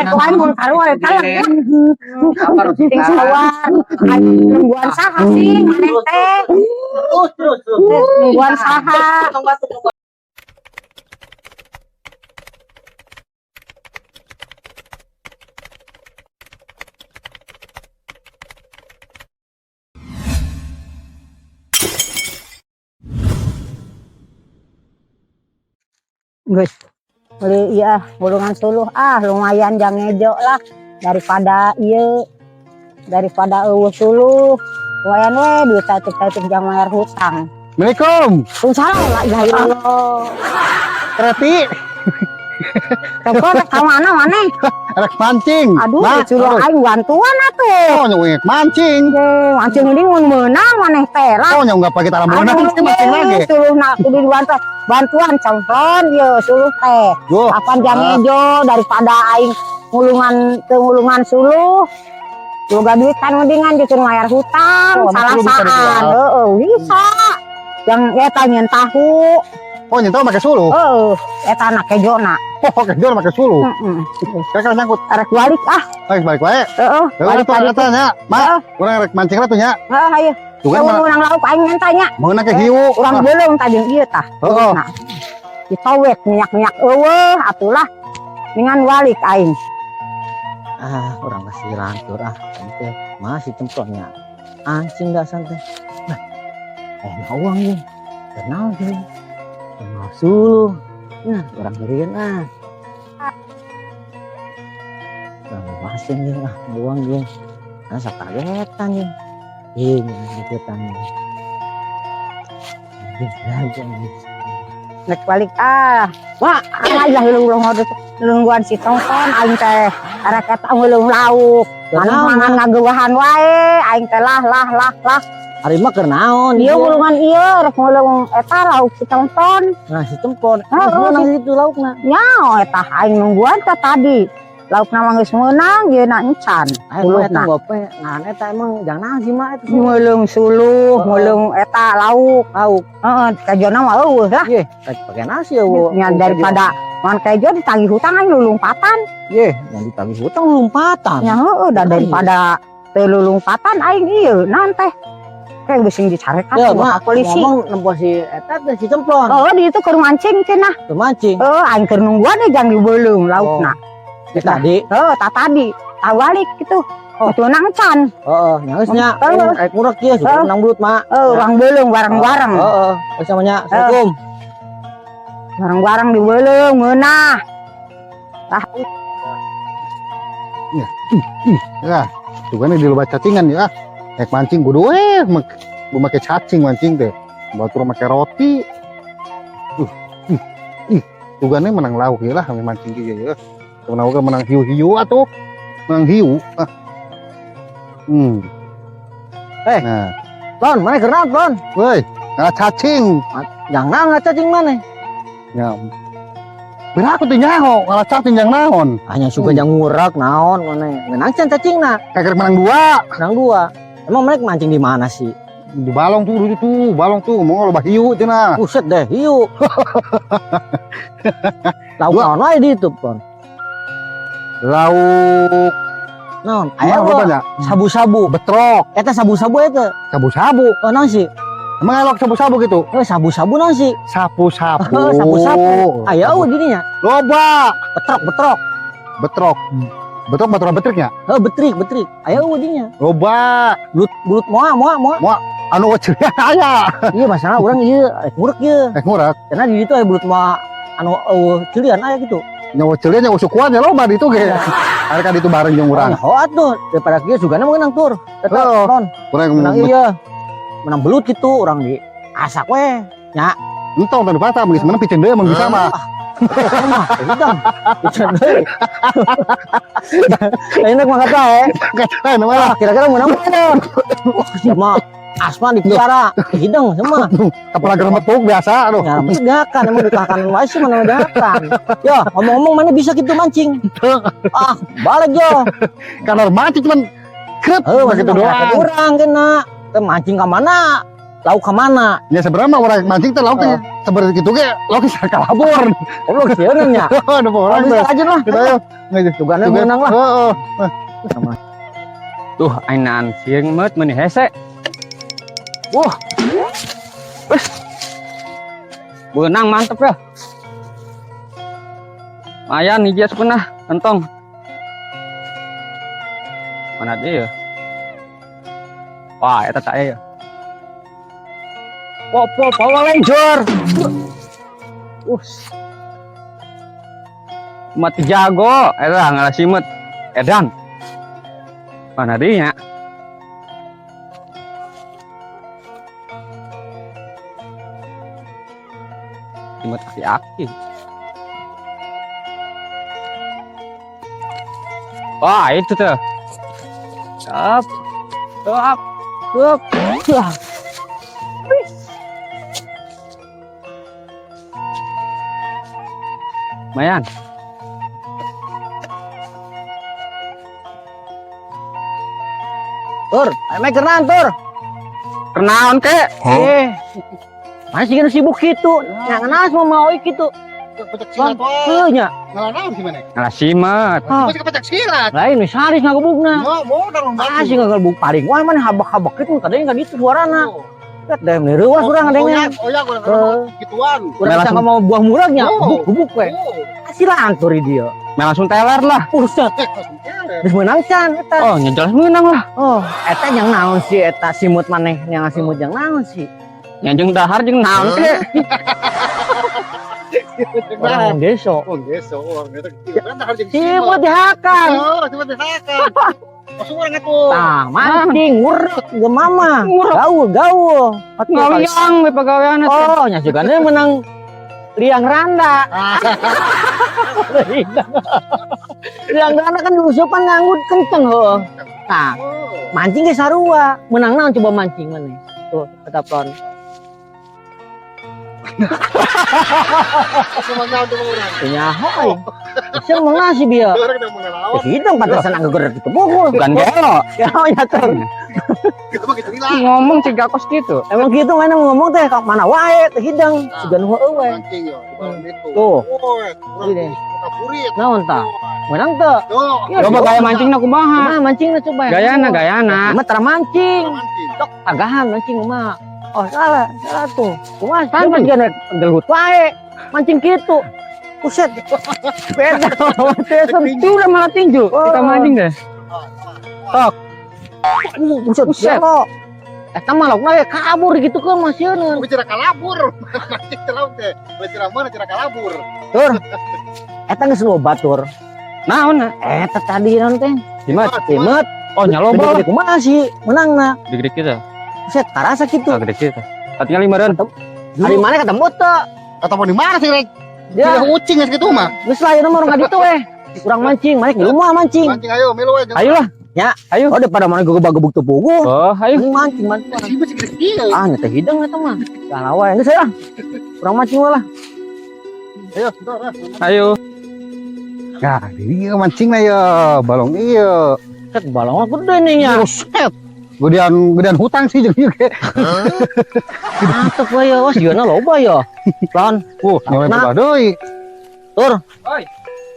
Tuhan mun karuan eta sing sawar. Nungguan saha sih maneh teh? Terus terus terus. Nungguan saha? Tong batuk. Tong batuk. Geus. Beli iya gulungan suluh ah lumayan jang ngejo lah daripada ieu daripada eueuh suluh. Lumayan we duit saeutik-saeutik jang bayar hutang. Assalamualaikum. Salah la ilaha illallah. Reti, Toko rek ka mana maneh? rek mancing. Aduh, Ma, suluh aduh. aing bantuan atuh. Oh, nyung mancing. Eh, mancing mending mun meunang maneh teh lah. Oh, nyung nggak pakai talam meunang sih mancing lagi. Suluh na kudu dibantu bantuan cemplon ye suluh teh. Duh, Kapan jang Ah. ngejo daripada aing ngulungan teu ngulungan suluh. Boga duit kan mendingan justru bayar hutang, Oh, salah emang bisa saan. dijual? Heeh, bisa. Yang eta nyen tahu, Oh, nyentuh pakai suluh. heeh, eta na kejona. Oh, kejual pakai suluh. Heeh. Kakak nyangkut. Arek balik ah, Ayo balik wae. heeh, Heeh, balik tuh balik. eta nya. Ma, Heeh, urang rek mancing lah tuh nya. heeh, ayo. Tuh kan Ya mana urang lauk aing nyen tanya. meunang ke hiu. Urang Ah, beuleung tadi ieu tah. Heeh. Nah, ditowek minyak-minyak eueuh atulah. Dengan balik aing. Ah, orang kasih lantur ah. Teh masih cemplonnya. Anjing dah santai. Nah, nah uang nih. Kenal sih. Kenal suluh. Nah, orang berian ah. Orang masih nih ah, uang nih. Nah, sok kagetan nih. Ini kagetan nih. Ini nih. Rek balik ah. Wah, ah lah leuleuh nungguan si tongton aing teh. Arek eta ngeuleung lauk. Maneh mangan ngageuwahan wae aing teh lah lah lah lah. Ari mah keur naon Ieu ieu? ngulungan ieu rek ngulung eta lauk si tongton. Nah, si cemplon. Heeh, Meunang itu laukna. Nyaho eta aing nungguan teh tadi. Laukna mah geus meunang yeuna encan. Ayo eta Suluhna. gope, ngaran eta emang jangan naon sih mah eta. Ngulung suluh, Heeh. ngulung eta lauk. Lauk. Heeh, kejona mah eueuh lah. Ye, pakai nasi ya, wo. Nya daripada man kejo ditagih hutang aing lulumpatan. Ye, yang ditagih hutang lompatan. Nya heueuh da daripada teu lulumpatan aing ieu naon teh. Kayak geus dicarekan Ya, ku mak, polisi. Ngomong nempo si eta teh si cemplon. Oh, di itu keur mancing cenah. Keur mancing. Heuh, aing keur nungguan deh jang dibeuleung laukna. Di tadi. Heuh, tah tadi. Tah balik gitu. Oh. Itu nang can. Heeh, nya geus nya. Heeh. Rek murek ieu suka Heeh. menang belut, Mak. Heuh, urang beuleung bareng-bareng. Heeh, geus sama nya. Assalamualaikum. Bareng-bareng dibeuleung ngeunah. Ya, tuh kan di loba cacingan ya. Rek mancing kudu we, make cacing mancing teh. Batur make roti. Ih, ih. Tugane menang lauk ya lah kami mancing kieu ya. Menang oge menang hiu-hiu atuh. Menang hiu. Ah. Eh. Nah, Lon, mana keur naon, Lon? woi, ngala cacing. Jangan naon cacing mana? Ya. Berapa tuh nyaho, ngala cacing yang naon? Hanya suka jang ngurak naon mana. Ngeunang can cacingna. Kayak menang dua. Menang dua. Emang mereka mancing di mana sih? Di balong tuh, dulu tuh, balong tuh, mau loba hiu cenah. Buset deh, hiu. Lauk Dua. naon wae di itu, Pon. Lauk Naon? Aya Aya banyak. Sabu-sabu. Betrok, Eta sabu-sabu eta. sabu-sabu. Oh, naon sih? Emang elok sabu-sabu gitu? Eh, sabu-sabu naon sih? Sapu-sapu. Oh, sapu-sapu. Aya eueuh dininya. Loba. Betrok, betrok. Betrok. Betrok betrok betriknya. Oh, betrik, betrik. Aya eueuh dinya. Loba. Belut belut moa moa moa. Anu ceria aya. Iya masalah urang ieu rek ngurek ieu. Eh ngurek. Karena di ditu aya belut moa anu eueuh ceulian aya gitu. Nyawa ceria nyawa sukuan ya loba di itu ge. Ada kan itu bareng jeung urang. Oh, atuh daripada kieu sugana meunang tur. Eta Oh. non Urang menang iya. Menang belut gitu urang di asak we. entong tadi patah geus menang piceun deui mun bisa mah. Mah, hidang. Piceun deui. Ini mah kata eh. Kata nama lah. Wah, kira-kira menang mana? Wah, sama Asma dipiara, hidang semua. Kepala geremetuk biasa aduh. Ya, mesti diakan, emang dikakan wae sih mana diakan. Yo, ngomong-ngomong mana bisa gitu mancing? Ah, balik yo. Karena mancing cuman krep Heuh, begitu doang. Urang kena. Teu mancing ka mana? Lauk ke mana? Ya sebenarnya mah orang mancing teh lauk teh seperti gitu ge lauk bisa kalabur. Goblok sieun nya. Ada orang Bisa teh. aja lah. Kita ayo. Sugana menang lah. Heeh. Tuh ainan sieun meut meuni hese. Wah. Wes. Beunang mantep ya. Lumayan hiji asupkeun lah, entong. Mana dia ya? Wah, eta tak ya. Popo Power Ranger. Us. Mati jago, eta ngalah simet. Edan. Mana dia? Simet aki-aki. Wah, itu tuh. Up. Up. Up. Wah. Lumayan. Tur, ayo kenaon tur. Kenaon ke? Eh. Mana sih kan sibuk gitu. Yang kenal semua mau gitu. Pencak silat wae. Heuh nya. Ngalah naon sih maneh? Ngalah simet. Ah. Masih pencak silat. Lain wis haris ngagebugna. Mau mau darung Ah sih ngagebug paling wah mana habak-habak gitu kadang kan itu suarana. Lihat deh, nih reuas urang adanya. Oh ya, gua gituan. Urang bisa mau buah murahnya, Oh. gebuk-gebuk we. Oh. Asih lantur dia. Meh langsung teler lah. Buset, geus meunang can eta. Oh, nya jelas meunang lah. Oh, eta yang naon sih eta simut maneh, yang simut yang naon sih? Nya jeung dahar jeung naon ke? Orang desa. Oh, geso, orang geso. Kan dahar jeung Simut dihakan. Oh, simut dihakan. Masuk orang atuh. Tah, mancing ngurek ge mama. Ngurek. Gaul, gaul. Atuh, Ngaliang we pagawean teh. Oh, nya sugana menang liang randa. Liang randa kan diusupan nganggut kenceng heuh. Tah, mancing ge sarua. Menang naon coba mancing maneh. Tuh, kata plon. Semuanya udah orang. Teu nyaho euy. Sia mau ngasih bieu. Orang udah mengelawan. Hidung pantesan anggur gitu pukul. Bukan gelo. Ya, ya tuh. Gitu mah gitu lah. Ngomong cigah kos gitu. Emang gitu mana ngomong teh ka mana wae teh hidung siga nu heueuh we. Mancing yo, di bawah itu. Tuh. Woi, Ini. orang burit. Naon tah? Menang teu? Tuh. Ya, Coba gaya mancingna kumaha? Kumaha mancingna coba. Gayana, gayana. Mah tara mancing. Mancing. Tok tagahan mancing mah. Oh, salah, salah tuh. Kumaha kan jiga gelut wae. Mancing kitu. Buset. Beda. Itu udah malah tinju. Kita mancing deh. Tok. Buset. Buset. Gelo. Eta mah laukna we kabur gitu kan masieun. Bicara kalabur. Mancing teh lauk teh. Bicara mana bicara kalabur. Tur. Eta geus loba tur. Naon na? Eta tadi naon teh? Simet. Simet. Oh, nya loba. Gede-gede kumaha sih menangna. Gede-gede kita. Buset, karasa kitu. Ah, gede kita. Tinggal lima ren. Ari mana ketemu teu? Atau mau di mana sih, Rek? Ya, Tidak ucing geus kitu mah. geus lah ayeuna mah urang ka ditu we. Urang mancing, maneh di rumah mancing. Mancing ayo, milu we. Ayo lah. Ya, ayo. Oh, daripada mana gebak-gebuk teu puguh. Oh, ayo. Mending mancing, mancing. Simet sih gede kieu. Ah, nya teh hidung eta mah. Salah wae, geus lah. Urang mancing we lah. Ayo, bentar, ah. Ayo. Nah, ini mancing na ya, balong iya. Set balong gede nih nya. Buset. Gedean gedean hutang sih jeung ieu ge. Mantep we ya, wah sigana loba ya. Lon, Nyoleh Nah. coba deui. Tur. Oi.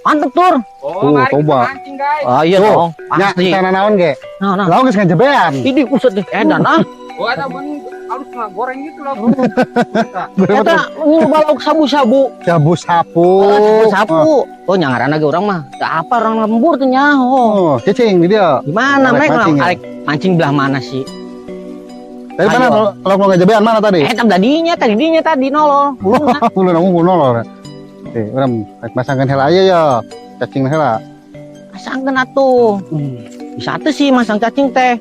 Mantep tur. Oh, mari kita coba. mancing, guys. Ah iya Tuh. dong, Nya, pasti. sana naon ge? Nah, nah. Lauk geus ngajebean. Ini buset deh, edan ah. Oh, ada mun halus mah goreng gitu lah. Eta nyoba lauk sabu-sabu. Sabu sapu. Oh, sabu-sabu. Oh, nya ngaranna ge urang mah. Teu apa orang lembur teu nyaho. Oh, cicing di dia. Gimana Arek mereka mancing ya? arek mancing belah mana sih? Tadi mana Ayo. lauk lo ngajebean mana tadi? Eh, tadinya tadinya tadi nolol. Buluna. Hulu namun hulu nolol. Eh, urang rek masangkeun heula aya ya. Cacing heula. Masangkeun atuh. Bisa teu sih masang cacing teh.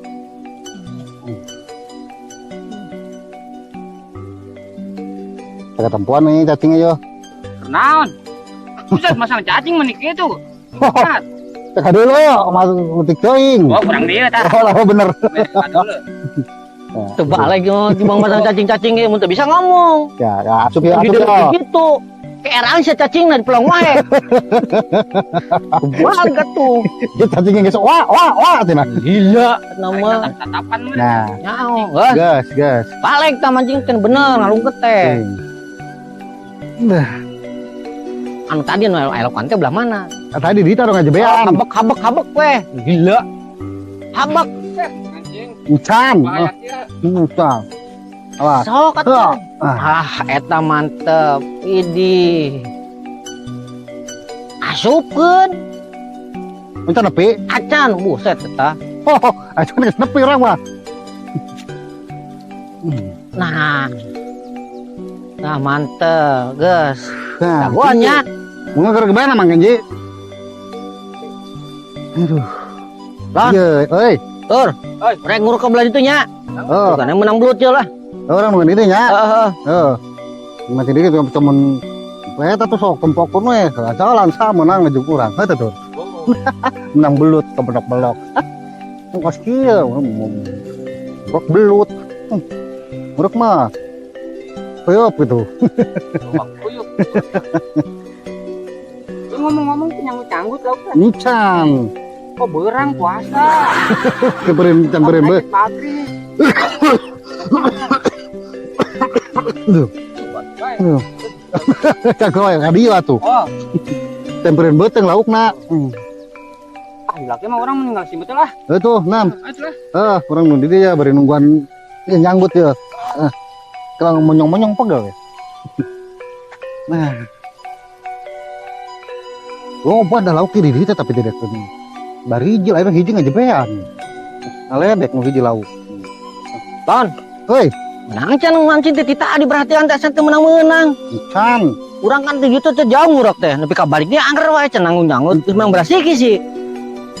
Ketempuan nih cacingnya yo. Naon? Buset masang cacing menik itu. Cek dulu, masuk letik teuing. Oh, kurang dia tah. Oh, lah bener. Coba lagi oh, timbang masang cacing-cacing ge mun teu bisa ngomong. Ya, ya asup ya, asup Gitu ya. gitu. Keeraan si cacingna di pelong wae. Kumaha tuh? Dia cacingnya geus wah wah wah cenah. Gila nama. Tatapan mah. Nah, Nyaho, geus. gas gas. Balik ta mancing teh bener ngalungket teh. Nah, Anu tadi nu elokan teh belah mana? Tadi ditaruh ngajebean. Habek habek habek weh. Gila. Habek. Anjing. Ucan. Bahaya ya. Ucan. Awas. Sok atuh. Ah. Ah, eta mantep. Idih. Asupkeun. Encan nepi. Acan, buset eta. Oh, acan geus nepi urang mah. Nah. Nah, mantep, geus. Nah, Jagoannya. Mun keur gimana Mang Kenji? Aduh. Lon. Iya, euy. Tur. Rek nguruk ke belah ditu nya. Oh, Bukan menang belut ya lah. Urang nu ini nya. Heeh. Heeh. Mancing diri tuh cuman eta tuh sok tempokun we, jalan sa menang ngejung urang. Heuh tuh. Menang belut kebelok-belok. Kos kieu, nguruk belut. Nguruk mah. Puyup gitu. Puyuh. Lu ngomong-ngomong penyanggut-nyanggut lauk kan. Encan. Oh, berang puasa. Keberin camperin be. Maghrib. Duh. Duh. Kagak wae ka dieu atuh. Oh, Temperin beuteung laukna. Ah, laki mah orang meninggal sih betul lah. Heuh tuh, nam. Ayo lah. Eh, urang nu di dieu ya bari nungguan ya, nyanggut ya. Eh, kalau monyong-monyong pegel ya. Nah. Loba ada lauk di dieu teh tapi tidak kena. Bari hiji lain hiji ngajebean. Ngaledek nu hiji lauk. Ton. Heuy, Menang can mancing teh tadi perhatian teh teu menang-menang. Can. Urang kan tujuh teh jauh ngurek teh, nepi ka baliknya angker wae can nanggung-nanggut. Geus menang berasiki sih.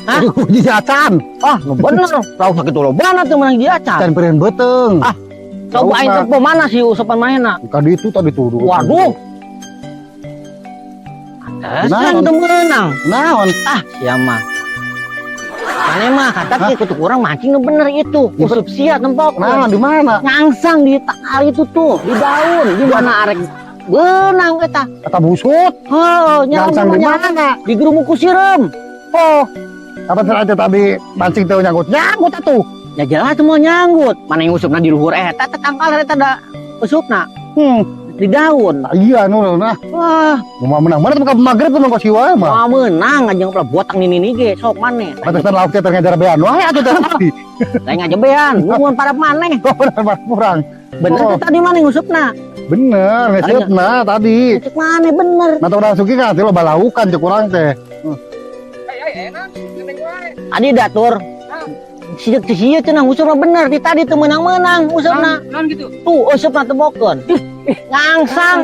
Hah? Hiji acan. Ah, nu bener. Lauk sakitu lobana teu menang dia acan. Can pereun beuteung. Ah. Coba aing tempo mana sih usupan manehna? Ka ditu tadi tuh. Waduh. Atas teu meunang. Naon? Ah, sia mah. Maneh mah kata ki kutu urang mancing nu bener itu. Usup sia tempok. Naon di mana? Nyangsang di tangkal itu tuh, di daun, di mana arek beunang eta. Kata busut. Oh, Nyangsang di mana? Di gerumuku sireum. Oh. Apa tadi tadi mancing teu nyanggut? Nyanggut atuh. Ya jelas semua nyanggut. Mana yang usupna di luhur eta teh tangkal eta da usupna di daun. Nah, iya nu nah. Wah, Mau menang mana tuh maghrib tuh mangkos wae mah. mau menang aja botak nini ge sok maneh. Pantesan lauk teh ngajar bean wae atuh tadi. Lain ngajebean, nungguan pada maneh. Oh, bener kurang. Bener Oh. teh tadi maneh ngusupna. Bener, ngesupna tadi. Cek maneh bener. Nah, urang suki kan teh loba laukan cek urang teh. Ay, enak. Genteng wae. Adi datur. Sieu sieu cenah ngusupna bener di tadi teu meunang-meunang ngusupna. Naon gitu. Tuh usupna tebokeun. Ngangsang.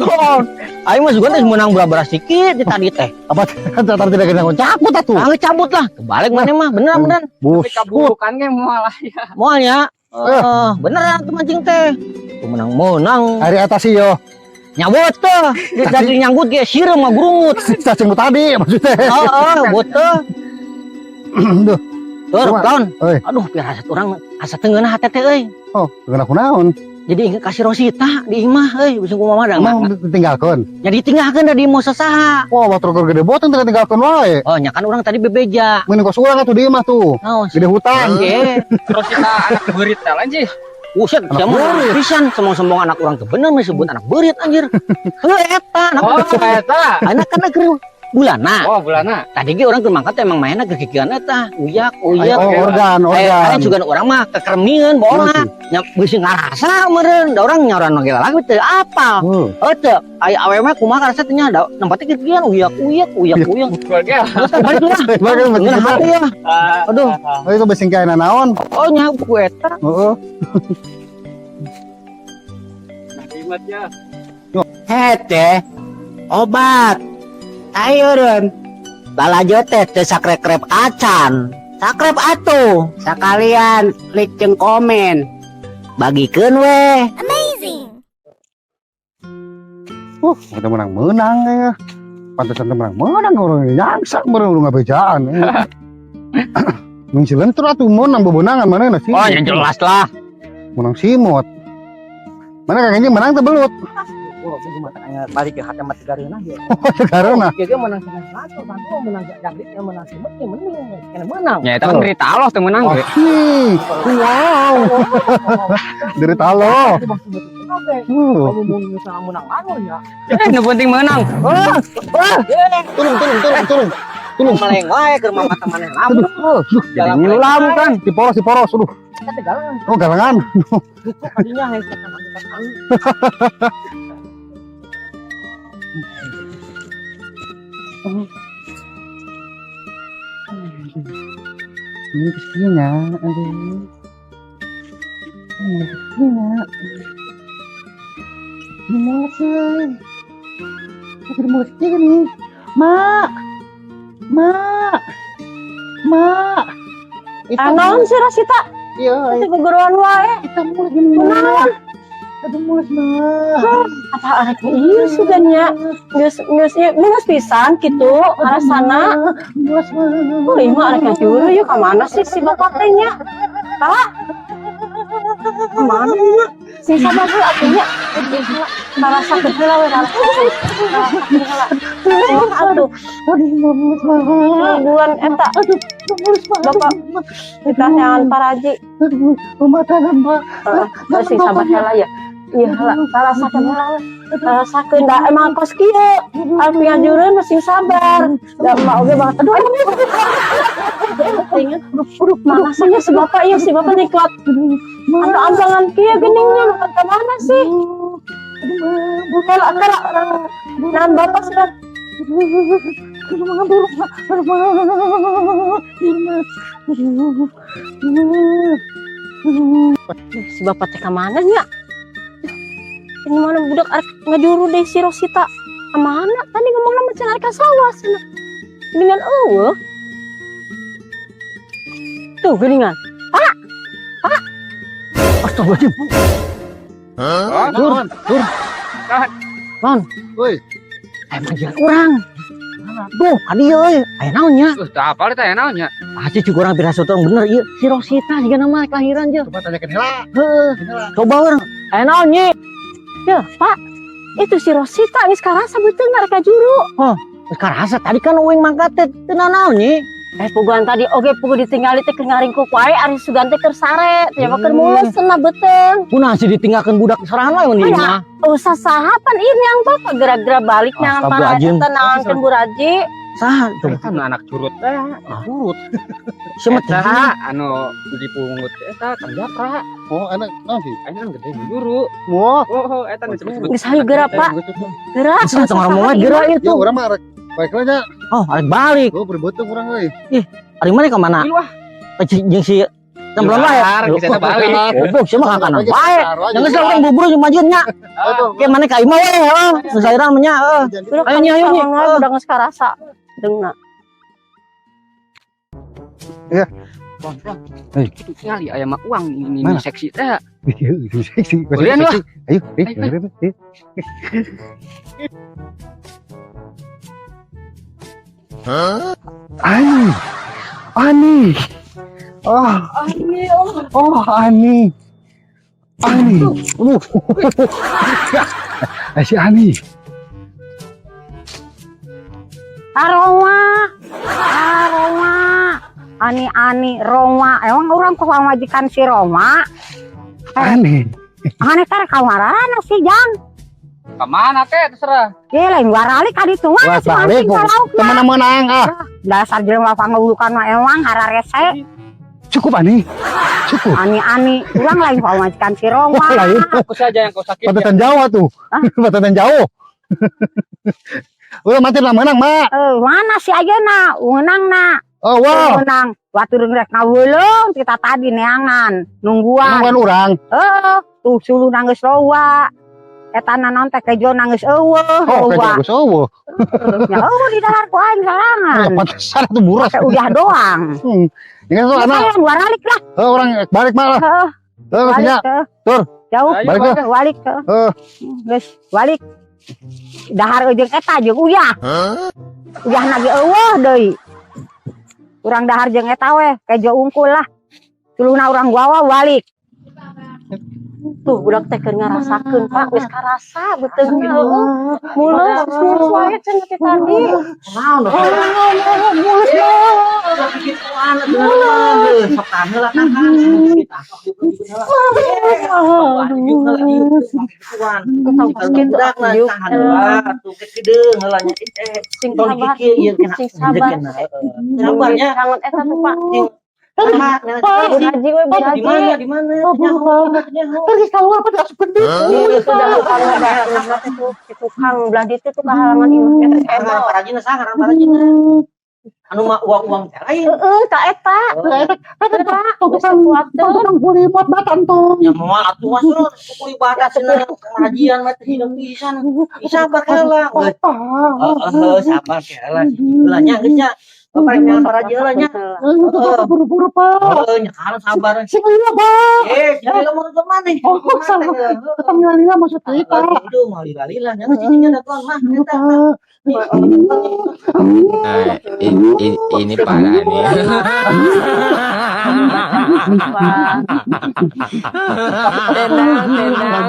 Oh, aing mah sugan teh meunang berapa sikit di tadi teh. Apa tadi tidak kena cabut atuh. Ah, cabut lah. Kebalik maneh mah beneran beneran. Tapi Busut. kaburukan ge moal lah ya. Moal ya. Eh, beneran tuh mancing teh. Tuh menang-menang. Hari atas sih yo. Nyabut tuh. Di daging nyanggut ge sireum mah gurungut. Cacing nu tadi maksudnya. Heeh, bot teh. Duh. Tur, Cuma- Ton. Euy. Aduh, pirasat urang asa teu ngeunah hate teh euy. Oh, kena kunaon? Jadi inget kasih Rosita di imah euy, bisa kumaha mah Emang ditinggalkeun. Jadi tinggalkeun da di imah sasaha. Wah, waktu keur gede boteng teh tinggalkeun wae. Oh, nya kan urang tadi bebeja. Mending kos urang atuh di imah tuh. Naon? Gede hutan. Oke. Terus kita anak berit teh lain sih. Buset, Anak siapa beurit. pisan sombong-sombong anak urang teh bener disebut anak beurit anjir. Heuh eta anak Oh, eta. anak kan keur bulana. Oh, bulana. Tadi ge urang keur mangkat emang mainna keur kikieuan eta. Uyak, uyak. Oh, organ, organ. Eh, juga urang mah kekermieun bola. Nya geus ngarasa meureun, da urang nyoran oge lalaki teu apal. Heuh. Oh teu, aya awewe mah kumaha karasa teh nya da nempatnya kikieuan uyak uyak uyak uyak. Keluarga. Terus balik lah. Balik, balik. Ngeunah hati ya. Aduh. Oh, itu besing kayak naon. Oh nya buku eta. Heeh. Jimat ya. Hete obat. Ayo Ren. Lalajo teh teu sakrep-krep acan. Sakrep atuh. Sekalian like jeung komen. Bagikeun we. Udah menang-menang ya. Pantesan teu menang-menang orang nyangsak meureun urang ngabejaan. Mung si lentur atuh menang bebenangan mana sih. Oh, yang jelas lah. Menang simot. Mana Kang Enjing menang teh belut? Oh, gimana aya balik ke hati mati gareuna ge. Karena Ge menang cenah satu, satu menang jangkrik, yang menang simet yang menang, kena menang. Ya eta kan derita Allah teu menang ge. Wow. Derita Allah. Kamu mau misalnya menang anu ya. Eh, nu penting menang. Turun, turun, turun, turun. Turun. Meleng wae ke rumah mata maneh lamun. Jadi ngilu kan. Si poros, si poros, aduh. Kata galangan. Oh, galangan. Cukup kadinya hese kan anu. Ini keskinya, aduh. Ini keskinya. Ini mulut sih. Ini mulut nih. Mak. Mak. Mak. Itu Naon sih Rosita? Iya, Itu guguruan wae. kita mulut gini. Kunaon? Aduh mulut, Mak. Apa arek ieu sugan nya? Geus geus ieu geus pisan kitu arasana. Mulut, Mak. Oh, ieu mah arek ngajuru yeuh ka mana sih si bapak teh nya? Pak. Ka mana nya? Sing sabar heula atuh nya. Rasakeun heula we rasakeun. Rasakeun heula. Kumaha atuh? Aduh, mulut, Mak. Nungguan eta Aduh, mulut, Mak. Bapak kita neangan paraji. Aduh, pematanan, Mak. Heeh, sing sabar heula ya. Iya heula, rasakeun heula we. Rasakeun da emang kos kieu. Arep ngajureun mah sing sabar. Da emak oge banget. Aduh. Ingat, mana sih ya si bapak ya si bapak niklat. Anu ambangan kieu geningnya makan ke mana sih? Kala kala nahan bapak sudah. Si bapak teh ka mana nya? Ini mana budak arek ngajuru deh si Rosita. Mana? Tadi ngomong nama cenah arek ka sawah cenah. Geningan eueuh. Tuh geningan. Pak. Pak. Astagfirullahaladzim. Tur, tur. Non. Woi. Eh majikan urang. Duh, kadi euy, aya naon nya? Teu apal eta aya naon nya? Pasti cuk urang pirasut urang bener ieu. Si Rosita siga nama kelahiran je. Coba tanyakan heula. Heeh. Coba urang. Aya naon nyi? Ya, Pak. Itu si Rosita geus karasa beuteung arek ngajuru. Oh, geus karasa tadi kan uing mangkat teh teu nanaon nyi. Puguan tadi oge pugu ditinggali teh keur ngaringkuk wae ari sugan teh keur sare, teh mah keur mules cenah beuteung. Kunaon sih ditinggalkeun budak sorangan wae mun di imah. Usah saha pan ieu nyang bapak geura-geura balik nyang para Astagfirullahaladzim. eta naonkeun Bu Raji. Saha coba? Eta nu anak curut teh, curut. Semet Eta anu dipungut eta Kang Japra. Oh, anak naon sih? Aing kan gede juru. Wah. Oh, eta nu disebut-sebut. Geus hayu geura Pak, geura. Geus tong ngomong wae geura Ya, itu. urang mah arek balik lah nya. Oh, arek balik. Gua berbeuteung urang euy. Ari mana ka mana? Ilu ah. Jeung si Templon wae. Geus eta balik. Goblok sia mah kakanan wae. Jangan geus urang bubur jeung majeun nya. Ke mana ka imah we heuh. Geus airan mah nya heuh. Geura Ayo, nyi, ayo, nyi. Udah geus karasa. Deungna. Iya. Itu tinggali aya mah uang ini Mana? seksi teh. Iya, seksi. Belian lah. Ayo, Ayo, ayo, ayo. Ani. Ani. Oh, Ani, oh. oh, Ani. Ani. Si Ani. Aroma. Aroma. Ani ani Roma. Emang orang kok majikan si Roma? Ani. Ane teh kamarana sih Jang. Ka mana teh terserah. Ye lain waralik ka ditu Wah, mah si balik mancing ka lauk mah. Temen menang ah. Dasar jelema pangulukan mah emang hararese. Cukup Ani. Cukup. Ani-ani urang lain pamajikan si Roma. Wah, lain. Aku saja yang kau sakit. Patatan Jawa tuh. Patatan jauh. Udah mati lah menang, Mak. Eh, mana si ayeuna meunangna. Oh, wow. Meunang. Batur rek ngaweuleung kita tadi neangan, nungguan. Nungguan urang. Heeh, tuh suluh nangis lowa. Eta naon teh kejo nangis eueuh, Oh, lowa. kejo geus eueuh. Nya eueuh di dahar ku aing sorangan. Ya pantesan atuh buras. Pakai uyah doang. Ini tuh Ya, anak. sayang, balik lah. Oh, orang balik malah. Heeh, Heeh, balik maksudnya. heuh. Tur. Jauh, Ayo, Balik balik, balik heuh. Heeh. Geus, balik. Dahar jeung eta jeung uyah. Uyah nage eueuh deui. Urang dahar jeung eta we, kejo unggul lah. Suluhna urang gawa balik. Tuh budak teh keur ngarasakeun, Pak, geus karasa beuteungna heueuh. Mules, geus wae cenah teh tadi. Naon? Mules. Gituan atuh, sok tahan heula, tahan. Kita sok diuk heula. Gituan. Tong kos kitu Budak atuh, diuk. tahan heula atuh, kekedeung heula nya eh. Sing Tong sabar. dikikir ieu kena. Sing sabar. Sabar nya. Sangat eta tuh, Pak. Pak, Bu Haji we, Bu di mana Haji. di mana? Tadi keluar pada asup gede. Sudah kalau tuh si tukang belah ditu tuh kehalangan imah eta Ngaran cebol. parajina saha ngaran parajina? Anu mah uang-uang teh lain. Heeh, ka eta. Tukang tukang kulimot batan tuh. Ya moal atuh mah sun kuli batas cenah pengajian mah teh hidung pisan. Sabar heula. Heeh, sabar heula. Heula nya geus nya. Bapak rek nyalan paraji heula nya. Buru-buru, Pak. Heeh, nya kalau sabar. Sing lila, Pak. Eh, si lila mau ke mana? Oh, salah. Ketemu lila maksud kita. Itu mau lila-lila nya cicingnya da mah eta. Nah, ini parah nih. Wah, Tenang, tenang.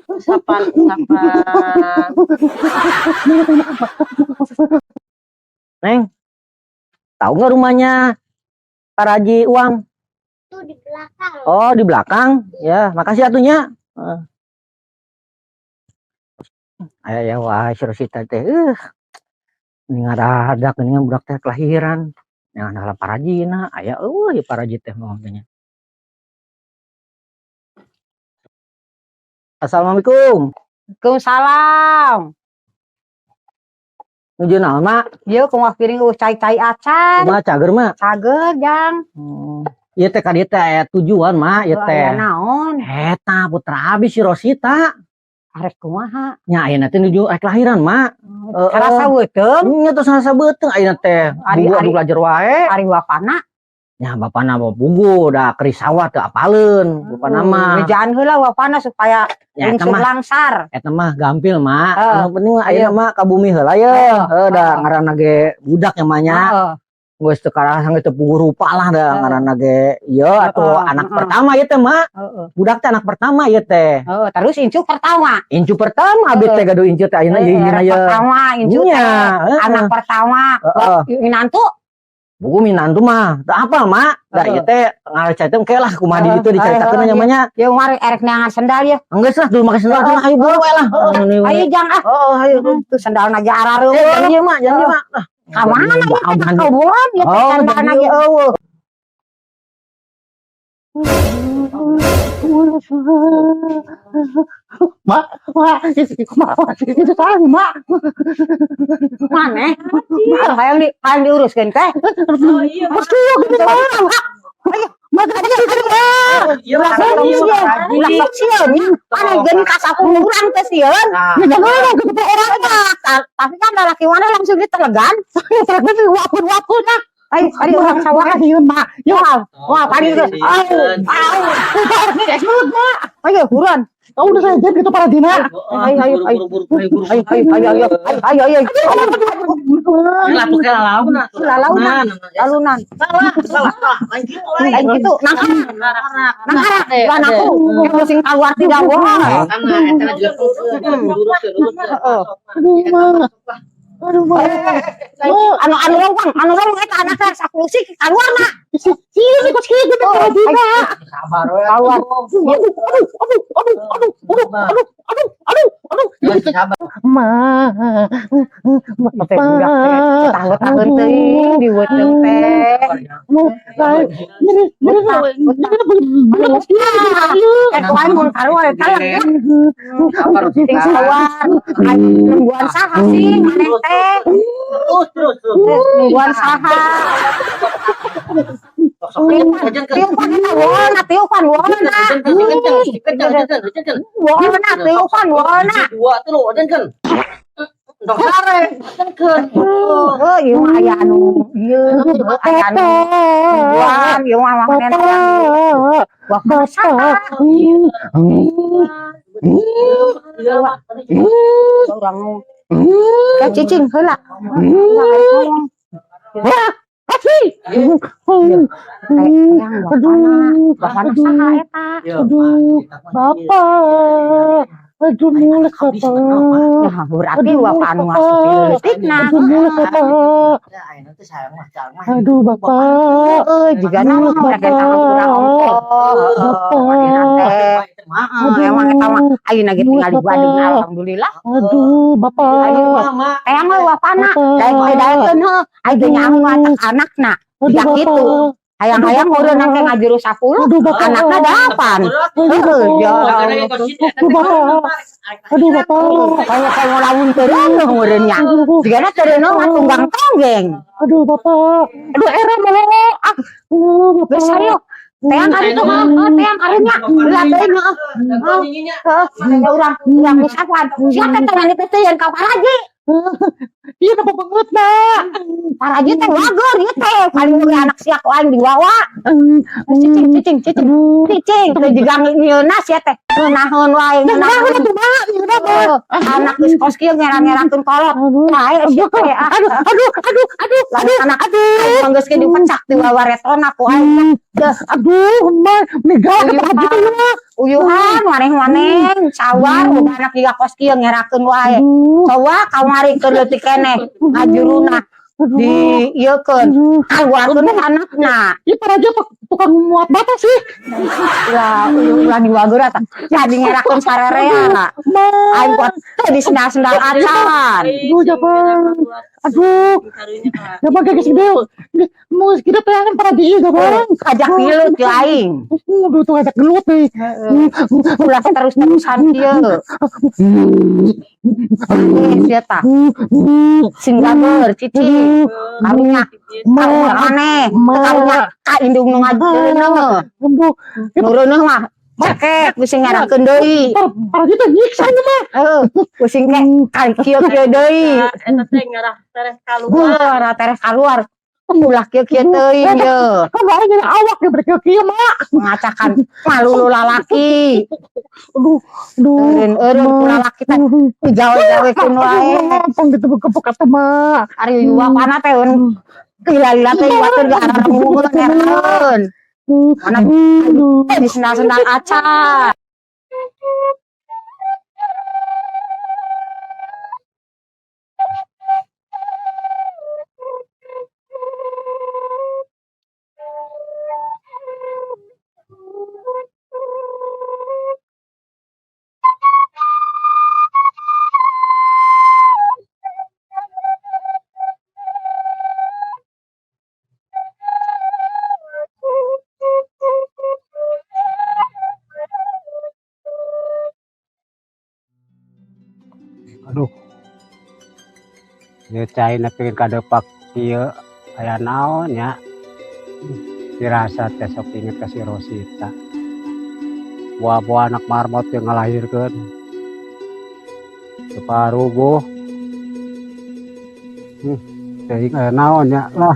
Usapan, usapan, usapan. Neng, tahu nggak rumahnya Paraji Uang? Itu di belakang. Oh, di belakang. Ya, makasih atuh nya. Heeh. Aya ya wah si Rosita teh ini ngadadak ini budak teh kelahiran. Yang adalah parajina, aya eueuh ieu paraji teh mah nya. Assalamualaikum. Waalaikumsalam. Nuju naon, Mak? Ieu kumaha piring euweuh cai-cai acan. Kumaha cager, Mak? Cager, Jang. Ieu teh ka dieu teh aya tujuan, Mak, ieu teh. Aya naon? Eta putra abi si Rosita. Arek kumaha? Nya ayeuna teh nuju rek lahiran, Mak. Heeh. Karasa beuteung. Nya tos ngarasa beuteung ayeuna teh. Ari- Bugu ari- adu belajar wae. Ari bapana. Nya bapana mah bugu da keur sawah teu apaleun bapana mah. Bejaan heula bapana supaya Nya eta lungsur mah langsar. Eta mah gampil, Mak. Heeh. Anu penting mah ayeuna mah ka bumi heula ye. Heuh da ngaranna ge budak nya mah nya. Heeh. Geus teu karasa geus teu puguh rupa lah da ngaranna ge ieu atuh anak pertama ieu teh, Mak. Heeh. Budak teh anak pertama ieu teh. Heeh, terus incu pertama. Incu pertama abi teh gaduh incu teh ayeuna ieu Anak ieu. pertama incu Nya, teh. heeh. Anak pertama. Heeh. Minantu. Buku minantu mah, teu apal, Mak. Da ieu teh ngacaritakeun ke lah kumaha di ditu dicaritakeun nya mah nya. Ya mari erek neangan sendal ya. Enggeus lah dulu make sendal lah ayo buru we lah. Ayo jang ah. Oh, ayo. Tuh sendalna ge arareuweung. Jangan ieu, Mak, jangan ieu, Mak. Ah, Ka mana ieu teh jangan. kuburan ya teh Oh, sendalna jangan ge euweuh. Mak, mak, mak, itu salah nih, Mak. Maneh? Aduh, hayang diuruskeun teh. Oh iya, Terus kieu gini, Mak. Mak, ayo, ayo, Iya, Ulah sok sieun, ulah sok sieun nya. Mana geun ka sakumaha urang teh sieun. Ya jangan gitu Orang mah, tapi kan lalaki mana langsung ditelegan. Terus wakun-wakun ah. Ayo, ayo urang sawah. Sawah Mak. Yo, wah, padi terus. Au, au. Ayo, buruan. Kau udah saya gitu para dina. Ayo, ayo, ayo. Ayo, ayo, ayo, ayo, ayo, ayo, ayo. Lalaunan, lalunan. Salah, salah, salah. Lain gitu, lain. Lain gitu, nangkara, nangkara, lan aku, yang sing keluar tidak boleh. Heeh. Aduh, Mak. Aduh, Mak. Anu anu lowong, anu lowong eta anakna sakulusi keluar na. Sini kok sini gitu para dina. Sabar we. Keluar. Aduh, aduh, aduh, aduh, aduh, aduh, aduh, aduh, aduh, aduh. Sabar. Mak. Teh budak teh tahun-tahun teuing diweuteung teh. Nyeri, nyeri, nyeri, Eh tuan mun kaluar eta Sabar. sing keluar. Nungguan saha sih maneh teh? Terus, terus, terus. Nungguan saha? Tiupan eta wolna, tiupan wolna. Wolna tiupan wolna. Dua tuh ajenkeun. Tong sare, ajenkeun. Oh, ieu mah aya anu ieu aya anu nungguan ieu mah maneh bapak saha? Urang ya cicing heula. Yang bapana, bapana saha eta? Aduh, Bapak. Aduh, mulek Bapak. Ya berarti bapak anu asup leutikna. Aduh, mulek Bapak. Aduh, Bapak. Heeh, jigana mah mereka tangan kurang ongkoh. Heeh, teh. Heeh, emang eta mah ayeuna ge tinggal di Bandung alhamdulillah. Aduh, Bapak. Eyang we bapana, daek teh daekeun heuh. Aing teh nyaho matak anakna. Aduh, Jiga kitu. Bapak. Hayang-hayang meureun teh ngajuru 10, Aduh, Bapak. anakna 8. Heeh, ya Allah. Aduh, Bapak. Aduh, Bapak. Kayak lamun teu meureun nya. Jigana teu mah tunggang tonggeng. Aduh, Bapak. Aduh, era meleleh. Ah, Bapak. Geus hayo. Teang kari tuh, heeh, teang karinya. Ulah teuing heeh. Heeh, ya urang urang musawan. Sia teh teh teh teh yang ka Paraji. Iya, kenapa banget, nak? Paraji teh wager ieu teh. Paling we anak sia ku aing dibawa. Cicing cicing cicing. Cicing teh jiga ngieuna sia teh. Ngeunaheun wae ngeunaheun. Heeh, anak geus kos kieu ngerang-ngerangkeun kolot. Bae sia teh. Aduh, aduh, aduh, aduh, Lamun anak aing geus ge dipecak diwawa retona ku aing. Aduh, emak, meninggal ke Paraji teh, ya. Uyuhan maneh-maneh sawar boga anak jiga kos kieu ngerakeun wae. Coba kamari keur leutik keneh ngajuruna di ieukeun. Kaluarkeun anakna. Iya, Paraji apa tukang muat bata sih? Ulah ulah diwageur eta. Jadi ngerakeun sarerea. Aing kuat teh di sendal-sendal acan. Aduh, Jabang. Aduh, Jabang kayak gede. Mau kita teangan Paraji iya, Jabang. Ajak gelut ke aing. Aduh, tuh ajak gelut nih. Ulah terus-terusan kieu. Sia tah. Sing gaber cici. Karunya karunya maneh. Karunya ka indung nu ngajeuneuh. Aduh, Nureuneuh mah cekek bisi ngerakeun deui. Paraji teh nyiksa ini mah. Heeh, pusing ke ka kieu-kieu deui. Eta teh ngarah tereh kaluar. Heuh, tereh kaluar. Ulah kieu-kieu teuing ye. Kan orang jadi awak dia berkieu-kieu, Mak. Mengacakan malu lalaki. Aduh, aduh. Eureun-eureun ku lalaki teh digawe-gawekeun wae. Tong ditebuk-tebuk atuh, Mak. Ari bapana teh eureun lila-lila teh iwatkeun ge ararungun eureun. Mana di sendal-sendal acan. Aduh. Ieu cai nepikeun ka depak kieu aya naon nya. Dirasa teh sok inget ka si Rosita. Buah-buah anak marmot yang ngalahirkeun. Teu paruguh. Teuing aya naon nya lah.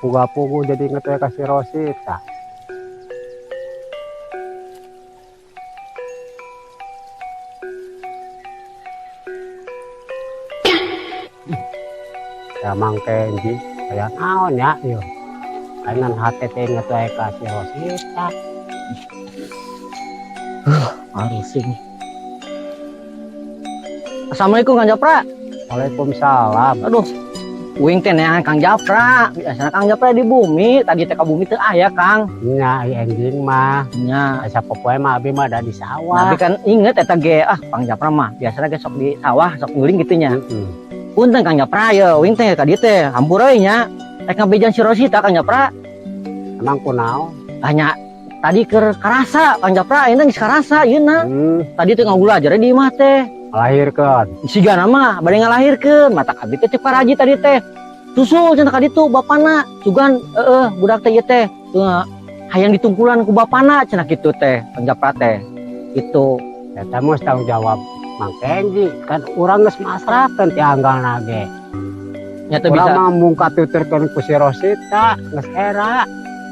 Puga-pugu jadi inget we ka si Rosita. Ya Mang Kenji, aya naon nya ieu. Kainan hate teh inget wae ka si Rosita. Harusing. Assalamualaikum Kang Japra. Waalaikumsalam. Aduh, uing teh neangan Kang Japra. Biasana Kang Japra di bumi, tadi teh ka bumi teu aya Kang. Nya ai enjing mah. Nya. Asa popoe mah abi mah da di sawah. Tapi kan inget eta ge ah Kang Japra mah biasana ge sok di sawah sok nguling gitu nya. Punten Kang Japra ye, uing teh ka dieu teh hampura we nya. Rek ngabejan si Rosita Kang Japra. Emang kunaon? Hanya tadi keur karasa Kang Japra ayeuna geus karasa ieu na. Tadi teh ngagula aja di imah teh. Ngalahirkeun. Sigana mah bade ngalahirkeun, mata abi teh cek paraji tadi teh. Susul cenah ka ditu bapana, sugan heeh budak teh ieu teh. Tuh hayang ditungkulan ku bapana cenah kitu teh, Kang Japra teh. Gitu. Eta mah tanggung jawab Mang Kenji, kan urang geus masrahkeun ti anggalna ge. Nya teu bisa. Urang mah mung katuturkeun ku si Rosita, geus era.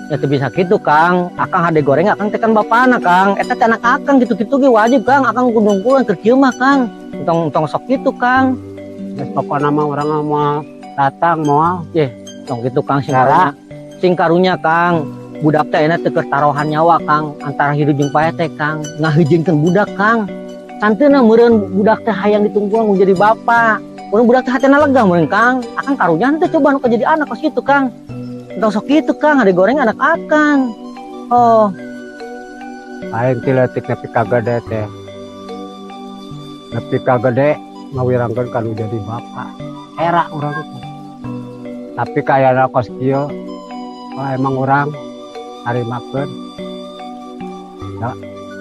Ya teu bisa kitu Kang. Akang hade goreng akang teh kan bapana Kang. Eta teh anak akang gitu-gitu ge wajib Kang. Akang kudu nungkulan keur kieu mah Kang. Entong entong sok kitu Kang. Geus pokona mah urang mah moal datang moal. Tong gitu, Kang, sing karunya. Sing karunya, Kang. Budak teh enak teu keur taruhan nyawa, Kang, antara hidup jeung paeh teh, Kang. Ngaheujeunkeun budak, Kang. Santeuna meureun budak teh hayang ditungguan mau jadi bapak. Mun budak teh hatena lega meureun, Kang. Akang karunya teh coba nu jadi anak kos kitu, Kang. Entong sok kitu, Kang, ada goreng anak akang. Oh, Aing ti leutik nepi ka gede teh. Nepi ka gede ngawirangkeun kanu jadi bapak. Era urang teh. Tapi kayana kos kieu, wah, emang urang narimakeun. Ya,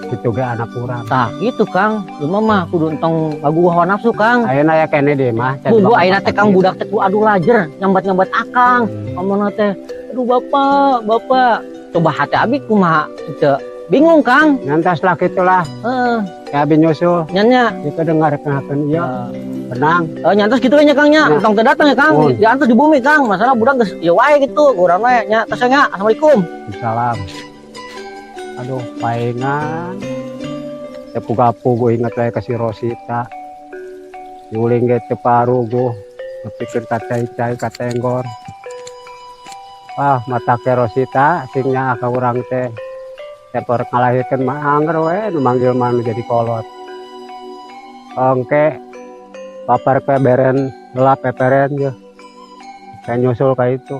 kitu ge anak urang. Tah gitu, Kang. Lu mah kudu entong ngagugu hawa nafsu, Kang. Ayeuna aya keneh di mah. Can Bumbu bakal ayeuna teh, Kang, budak teh ku adu lajer nyambat-nyambat akang. Ngomongna teh, "Aduh, bapak, bapak." Coba hati abi kumaha teu bingung, Kang. Ngantos lah kitulah. Heeh, Ya abi nyusul. Nya nya. Itu dengar kenakeun ieu. Benang. Oh, nyantos gitu nya, Kang, nya. Ya. Entong teu datang ya, Kang. Oh. Diantos di bumi, Kang. Masalah budak geus ieu wae gitu. Urang we nya tos nya. Assalamualaikum. Salam. Aduh, paingan. Ya puga-pugu inget wae ka si Rosita. Diuling ge teu paruguh. Nepikeun ka cai-cai ka tenggor. Ah, mata ke Rosita sing nyaah ka urang teh. Tepor ngalahirkeun mah anger we nu manggil mah nu jadi kolot. Engke papar pe beren gelap peperen je. Kayak nyusul ka itu.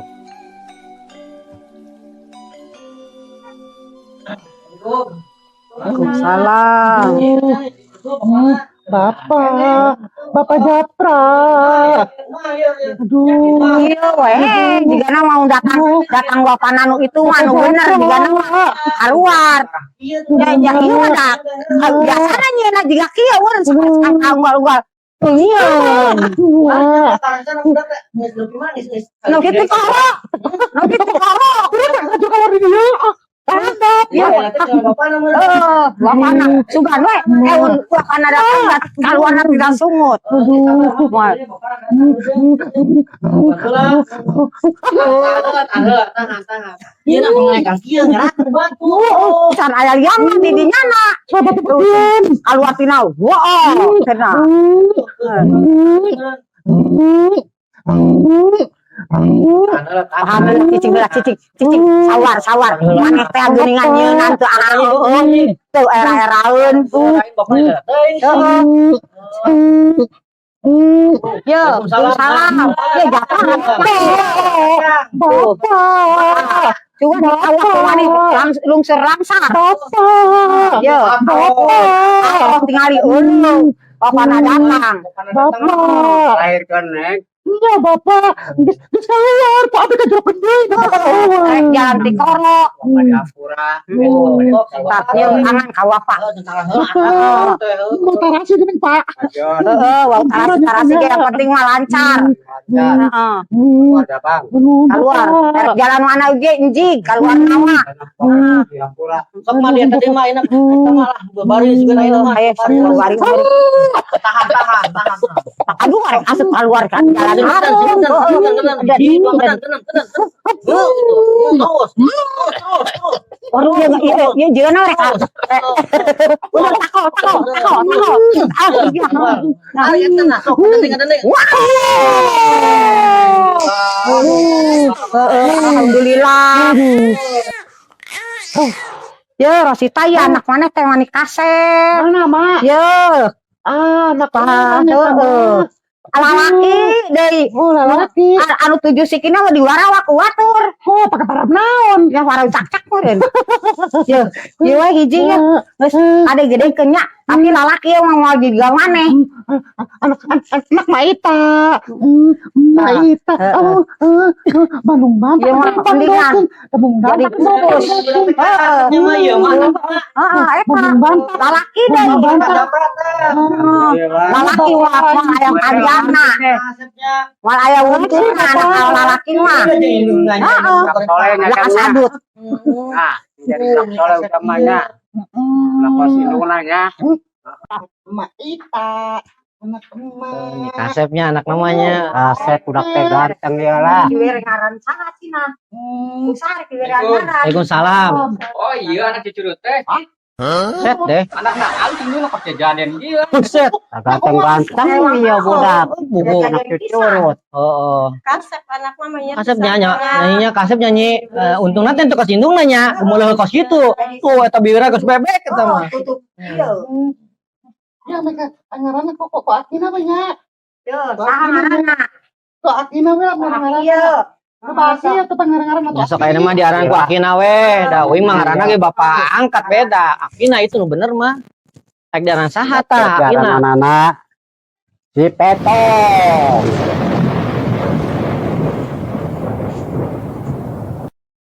Waalaikumsalam. Bapak, Bapak Japra. Aduh. Iya weh, jigana mau datang datang bapana nu itu mah nu bener jigana mah keluar. Ya ya iya mah dah. Biasana nyeuna jiga kieu urang unggal-unggal. Iya. Nu kitu koro. Nu kitu koro. Aduh, kalau di dia. Iya. Eh, bapana sugan we, eh bapana datang keluarna tidak sungut. Moal. Ieu na pengae kieu ngerakeun batu. Can aya liang di dinya na. Keluar tina. Wow, cenah. Paham cicing heula cicing, cicing sawar sawar. Maneh teh geuningan nyeunan teu aheueun, teu era-eraeun. Heeh. Yo, salam. Ye Japra. Bapak. Cuma di awak kumaha lungsur langsar. Bapak. Yo, Bapak. Tingali ulu. Bapana datang. Bapak. Lahirkeun, Neng. Iya, Bapak. Geus geus keluar, Pak abi ka jero gede. Bapak keluar. Rek jalan ti koro. Bapak diampura. Tah, ieu tangan ka bapak. Bapak. Mau tarasi geuning, Pak. Ajon. Heeh, wau tarasi-tarasi ge yang penting mah lancar. Lancar. Heeh. Keluar Bang. Keluar. Rek jalan mana ge enjing, keluar nama. Diampura. Sok mah dia tadi mah enak eta mah lah baris juga ayeuna mah. Ayo, keluar. Tahan tahan tahan. Aduh, rek asup keluar kan jalan Tenang, harung. tenang, tenang, tenang, tenang, tenang, tenang. Terus, terus, terus. Waduh, iya iya iya jeung rek. Udah tako tako tako tako. Ah, iya. Ah, ya tenang, sok tenang, tenang. Wow. Alhamdulillah. Ya, Rosita ya anak mana teh mani kasep. Mana, Mak? Ya, Ah, anak tah, mana heeh. Lalaki deui. Oh, lalaki. Anu tujuh sikina mah diwarawak ku batur. Oh, pakai parab naon? Ya warau cak-cak meureun. Ye, ieu we hiji ya. Geus ade gedekeun nya, tapi lalaki mah moal jiga maneh. Anak anak anak Maita. Maita. Heeh. Oh, Bandung Bantak. Ieu mah mendingan Bandung jadi Bantak. fokus. Heeh. Heeh, eta Bandung Bantak. lalaki deui. Bandung Bantak. Lalaki mah moal aya panjangna. Moal aya untungna anak lalaki mah. Heeh. Soleh Lah kasadut. Nah, jadi soleh utamanya. Lakos indungna nya. Maita. Anak emak. Kasepnya anak namanya. Asep udah teh ganteng ya lah. Kiwir ngaran saha cenah? Usah kiwir ngaran. Waalaikumsalam. Oh iya anak cucu teh. Set deh. Anak nakal sih nu kos jajanen ieu. Buset. Ganteng-ganteng iya budak. Bubu. Anak cucurut. Heeh. Kasep anak mamanya. Kasep nyanyi, nyanyinya kasep nyanyi eh, untungna teh teu kasindung nanya, mulai kos kitu. Tuh eta bibirna geus bebek eta mah. Tutup. Iya. Ya mereka ngaranna kok kok akina we nya. Yo, saha ngaranna? Kok akina we lah ngaranna. Iya. Apa aki atau pangaran Ya sok ayeuna mah diaran ku Akina we, da uing mah ngaranna ge bapak angkat beda. Akina itu nu bener mah. Rek diaran saha tah Akina? Anak si Peto.